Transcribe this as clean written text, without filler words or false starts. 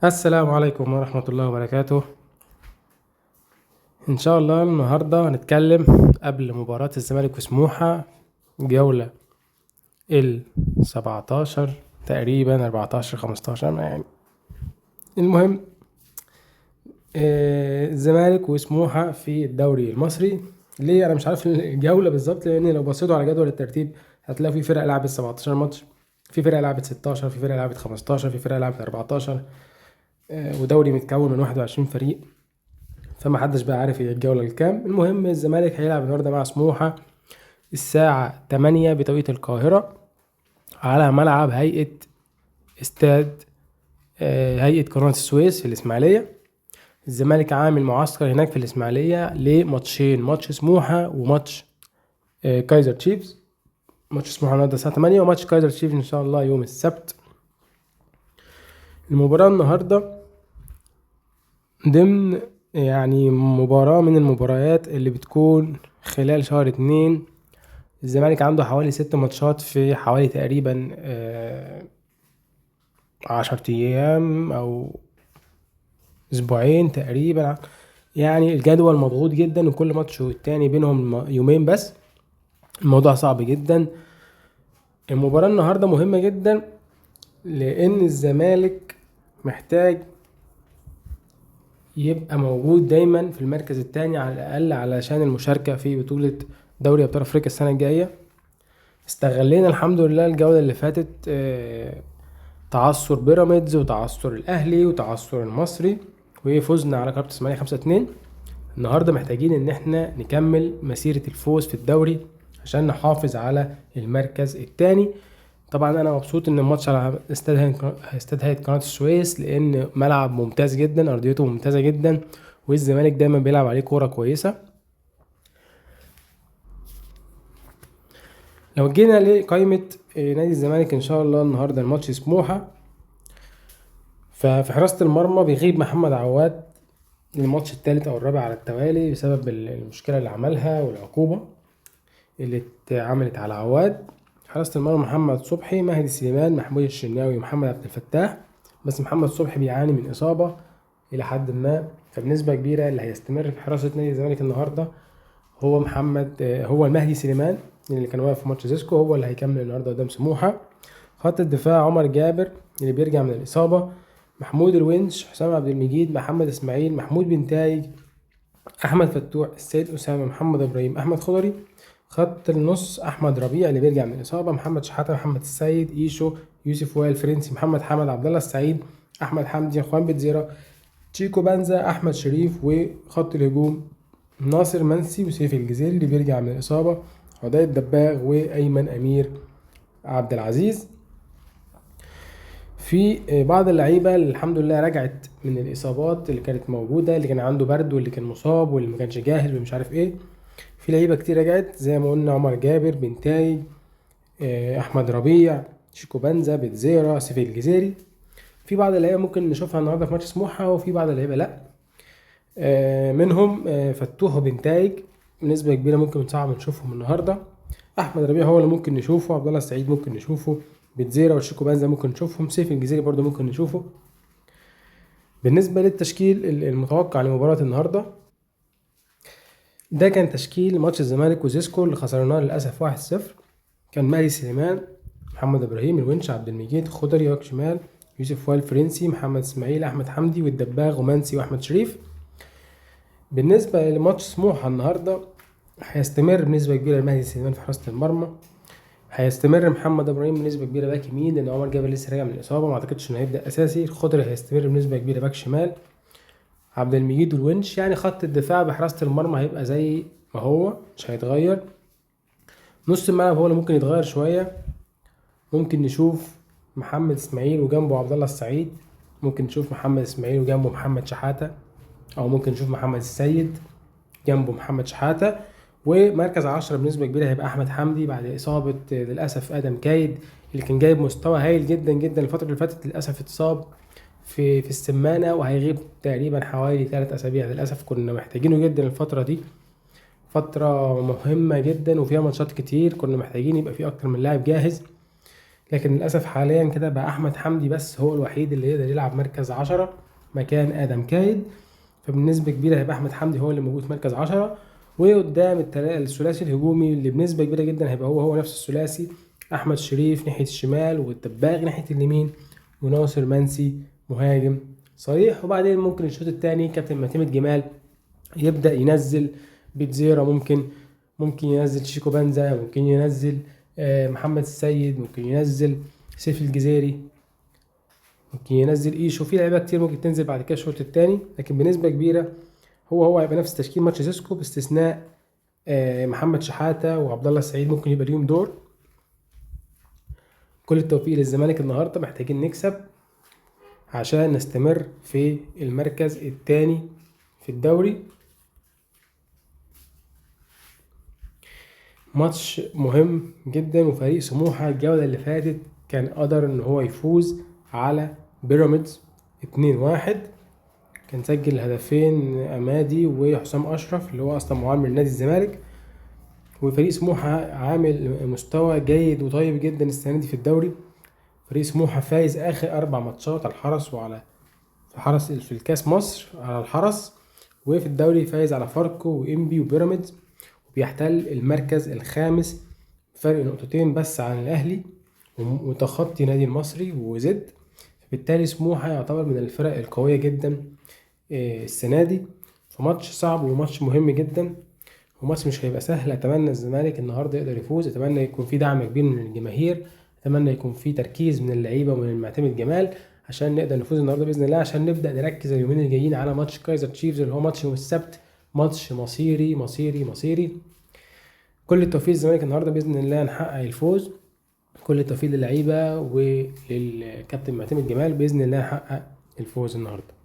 السلام عليكم ورحمة الله وبركاته. إن شاء الله النهاردة هنتكلم قبل مباراة الزمالك وسموحة، جولة 17 تقريبا، 14 15 يعني. المهم الزمالك وسموحة في الدوري المصري. ليه أنا مش عارف الجولة بالظبط؟ لأن لو بصيتوا على جدول الترتيب هتلاقوا في فرق لعبت 17 ماتش، في فرق لعبت 16، في فرق لعبت 15، في فرق لعبت 14، ودوري متكون من 21 فريق، فما حدش بقى عارف هي الجولة الكام. المهم الزمالك هيلعب النهارده مع سموحة الساعة 8 بتوقيت القاهرة على ملعب هيئة استاد، هيئة قناة السويس في الإسماعيلية. الزمالك عامل معسكر هناك في الإسماعيلية لماتشين، ماتش سموحة وماتش كايزر تشيفز. ماتش سموحة النهارده الساعة 8 وماتش كايزر تشيفز إن شاء الله يوم السبت. المباراة النهارده ضمن مباراة من المباريات اللي بتكون خلال شهر 2. الزمالك عنده حوالي 6 ماتشات في حوالي تقريبا، 10 أيام أو أسبوعين تقريبا. الجدول مضغوط جدا، وكل ماتش والتاني بينهم يومين بس. الموضوع صعب جدا. المباراة النهاردة مهمة جدا لأن الزمالك محتاج يبقى موجود دايما في المركز الثاني على الأقل علشان المشاركة في بطولة دوري أبطال أفريقيا السنة الجاية. استغلينا الحمد لله الجولة اللي فاتت، تعثر بيراميدز وتعثر الأهلي وتعثر المصري وفزنا على كهرباء الإسماعيلية 5-2. النهاردة محتاجين إن احنا نكمل مسيرة الفوز في الدوري عشان نحافظ على المركز الثاني. طبعا انا مبسوط ان الماتش على استاد هيئة قناة السويس، لان ملعب ممتاز جدا، ارضيته ممتازة جدا، والزمالك دايما بيلعب عليه كورة كويسة. لو جينا لقائمة نادي الزمالك ان شاء الله النهارده الماتش سموحة، ففي حراسة المرمى بيغيب محمد عواد للماتش الثالث او الرابع على التوالي بسبب المشكلة اللي عملها والعقوبة اللي اتعملت على عواد. حراسة المرمى محمد صبحي، مهدي سليمان، محمود الشناوي، ومحمد عبد الفتاح. بس محمد صبحي بيعاني من إصابة إلى حد ما، فبنسبة كبيرة اللي هيستمر في حراسة نادي الزمالك النهاردة هو المهدي سليمان اللي كان واقف في ماتش زيسكو، هو اللي هيكمل النهاردة قدام سموحة. خط الدفاع عمر جابر اللي بيرجع من الإصابة، محمود الونش، حسام عبد المجيد، محمد إسماعيل، محمود بنتايج، أحمد فتوح، السيد أسامة، محمد إبراهيم، أحمد خضري. خط النص أحمد ربيع اللي بيرجع من الإصابة، محمد شحاتة، محمد السيد، إيشو، يوسف وائل فرنسي، محمد حمد، عبد الله السعيد، أحمد حمدي، خوان بيتزيرا، تشيكو بانزا، أحمد شريف. وخط الهجوم ناصر منسي وسيف الجزيري اللي بيرجع من الإصابة، عدي الدباغ، وأيمن أمير عبد العزيز. في بعض اللعيبة اللي الحمد لله رجعت من الإصابات اللي كانت موجودة، اللي كان عنده برد واللي كان مصاب واللي ما كانش جاهز ومش عارف إيه، في لعيبة كتير رجعت زي ما قلنا، عمر جابر، بنتايج، أحمد ربيع، شيكو بانزا، بيتزيرا، سيف الجزيري. في بعض اللعيبة ممكن نشوفها النهاردة في ماتش سموحة، وفي بعض اللعيبة لأ. منهم، فتوح وبنتايج بنسبة كبيرة ممكن صعب نشوفهم النهاردة. أحمد ربيع هو اللي ممكن نشوفه، عبد الله السعيد ممكن نشوفه، بيتزيرا وشيكو بانزا ممكن نشوفهم، سيف الجزيري برضو ممكن نشوفه. بالنسبة للتشكيل المتوقع لمباراة النهاردة، ده كان تشكيل ماتش الزمالك وزيسكو اللي خسرناه للأسف 1-0. كان مهدي سليمان، محمد إبراهيم، الونش، عبد المجيد، خضري باك شمال، يوسف وائل فرنسي، محمد إسماعيل، أحمد حمدي، والدباغ، ومنسي، وأحمد شريف. بالنسبة لماتش سموحة النهاردة هيستمر بنسبة كبيرة مهدي سليمان في حراسة المرمى، هيستمر محمد إبراهيم بنسبة كبيرة باك يمين لأن عمر جابر لسه راجع من الإصابة، ما أعتقدش إنه هيبدأ أساسي. الخضري هيستمر بنسبة كبيرة باك شمال، عبد المجيد والونش. خط الدفاع بحراسة المرمى هيبقى زي ما هو، مش هيتغير. نص الملعب هو اللي ممكن يتغير شوية، ممكن نشوف محمد إسماعيل وجنبه عبد الله السعيد، ممكن نشوف محمد إسماعيل وجنبه محمد شحاتة، أو ممكن نشوف محمد السيد جنبه محمد شحاتة. ومركز 10 بنسبة كبيرة هيبقى أحمد حمدي بعد إصابة للأسف آدم كايد اللي كان جايب مستوى هايل جدا جدا الفترة اللي فاتت، للأسف اتصاب في السمانة وهيغيب تقريبا حوالي 3 أسابيع. للأسف كنا محتاجينه جدا الفترة دي، فترة مهمة جدا وفيها ماتشات كتير، كنا محتاجين يبقى في أكتر من لاعب جاهز. لكن للاسف حاليا كده بقى احمد حمدي بس هو الوحيد اللي يقدر يلعب مركز 10 مكان ادم كايد، فبنسبه كبيرة هيبقى احمد حمدي هو اللي موجود في مركز 10، وقدام الثلاثي الهجومي اللي بنسبة كبيرة جدا هيبقى هو نفس الثلاثي، احمد شريف ناحية الشمال والدباغ ناحية اليمين وناصر منسي مهاجم صريح. وبعدين ممكن الشوط الثاني كابتن معتمد جمال يبدا ينزل بيتزيرا، ممكن ينزل شيكو بنزا، ممكن ينزل محمد السيد، ممكن ينزل سيف الجزيري، ممكن ينزل ايشو، في لعيبة كتير ممكن تنزل بعد كده الشوط الثاني، لكن بنسبة كبيرة هو هيبقى نفس تشكيل ماتش زيسكو باستثناء محمد شحاته وعبد الله السعيد ممكن يبقى ليهم دور. كل التوفيق للزمالك النهارده، محتاجين نكسب عشان نستمر في المركز الثاني في الدوري. ماتش مهم جدا، وفريق سموحه الجولة اللي فاتت كان قدر ان هو يفوز على بيراميدز 2-1، كان سجل هدفين امادي وحسام اشرف اللي هو اصلا معار من نادي الزمالك. وفريق سموحه عامل مستوى جيد وطيب جدا السنة دي في الدوري. فريق سموحه فايز اخر 4 ماتشات على الحرس وعلى الحرس في الكاس مصر على الحرس، وفي الدوري فايز على فاركو وانبي وبيراميدز، وبيحتل المركز الخامس فرق نقطتين بس عن الاهلي وتخطي نادي المصري وزد. بالتالي سموحه يعتبر من الفرق القوية جدا السنة دي. فماتش صعب وماتش مهم جدا وماتش مش هيبقى سهل. اتمنى الزمالك النهارده يقدر يفوز، اتمنى يكون في دعم كبير من الجماهير، اتمنى يكون في تركيز من اللعيبة ومن المعتمد جمال عشان نقدر نفوز النهارده باذن الله، عشان نبدا نركز اليومين الجايين على ماتش كايزر تشيفز اللي هو ماتش يوم السبت، ماتش مصيري مصيري مصيري. كل التوفيق للزمالك النهارده باذن الله نحقق الفوز. كل التوفيق للعيبة وللكابتن معتمد جمال باذن الله نحقق الفوز النهارده.